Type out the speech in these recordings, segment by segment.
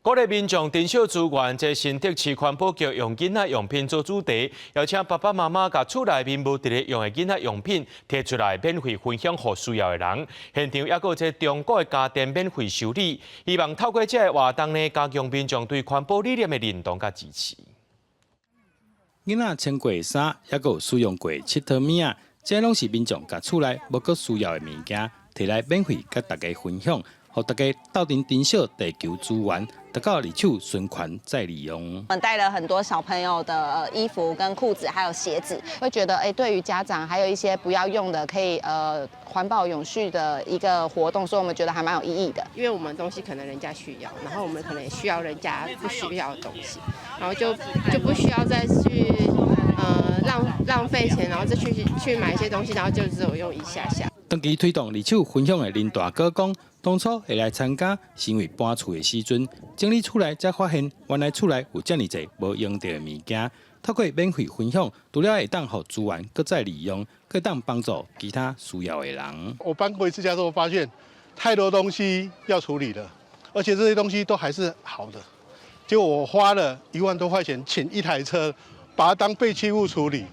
鼓勵民眾珍惜資源，這新竹市環保局用囡仔用品做主題，邀請爸爸媽媽共厝內面無佇咧用的囡仔用品提出來免費分享予需要的人。現場猶閣有這中古的家電免費修理，希望透過這个活動呢，加強民眾對環保理念的認同佮支持。囡仔穿過的衫，猶閣有使用過的𨑨迌物仔，這攏是民眾共厝內無閣需要的物件，提來免費佮大家分享，予大家鬥陣珍惜地球資源，達到二手循環再利用。我們帶了很多小朋友的衣服、跟褲子，還有鞋子，會覺得對於家長還有一些不要用的，可以環保永續的一個活動，所以我們覺得還蠻有意義的。因為我們東西可能人家需要，然後我們可能也需要人家不需要的東西，然後就不需要再去浪費錢，然後再去買一些東西，然後就只有用一下下。長期推動二手分享的林大哥講，當初會來參加，是因為搬厝的時陣整理厝內，才發現原來厝內有遮爾濟無用著的物件。透過免費分享，除了會當予資源閣再利用，閣會當幫助其他需要的人。我搬過一次家之後，發現太多東西要處理了，而且這些東西都還是好的。結果我花了1萬多塊錢請一台車，把它當廢棄物處理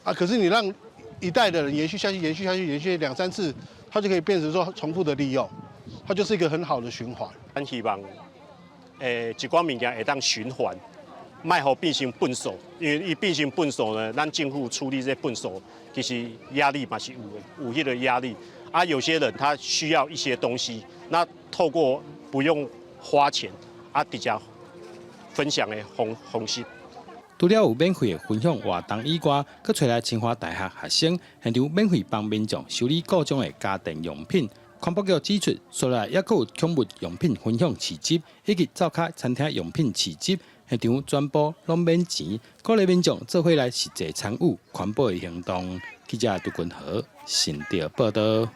啊！可是你讓一代的人延續下去，延續下去，延續兩三次，它就可以變成說重複的利用，它就是一個很好的循環。咱希望，一寡物件會當循環，莫予變成糞埽，因為伊變成糞埽呢，咱政府處理這糞埽，其實壓力嘛是有的，有彼個壓力。啊，有些人他需要一些東西，那透過不用花錢，啊，直接分享的方式。除了有免費的分享活動以外，閣揣來清華大學學生現場免費幫民眾修理各種的家電用品。環保局指出，所來猶閣有寵物用品分享市集，以及灶跤餐廳用品市集，現場全部攏免錢，鼓勵民眾做伙來實際參與環保的行動。記者杜君和新竹報導。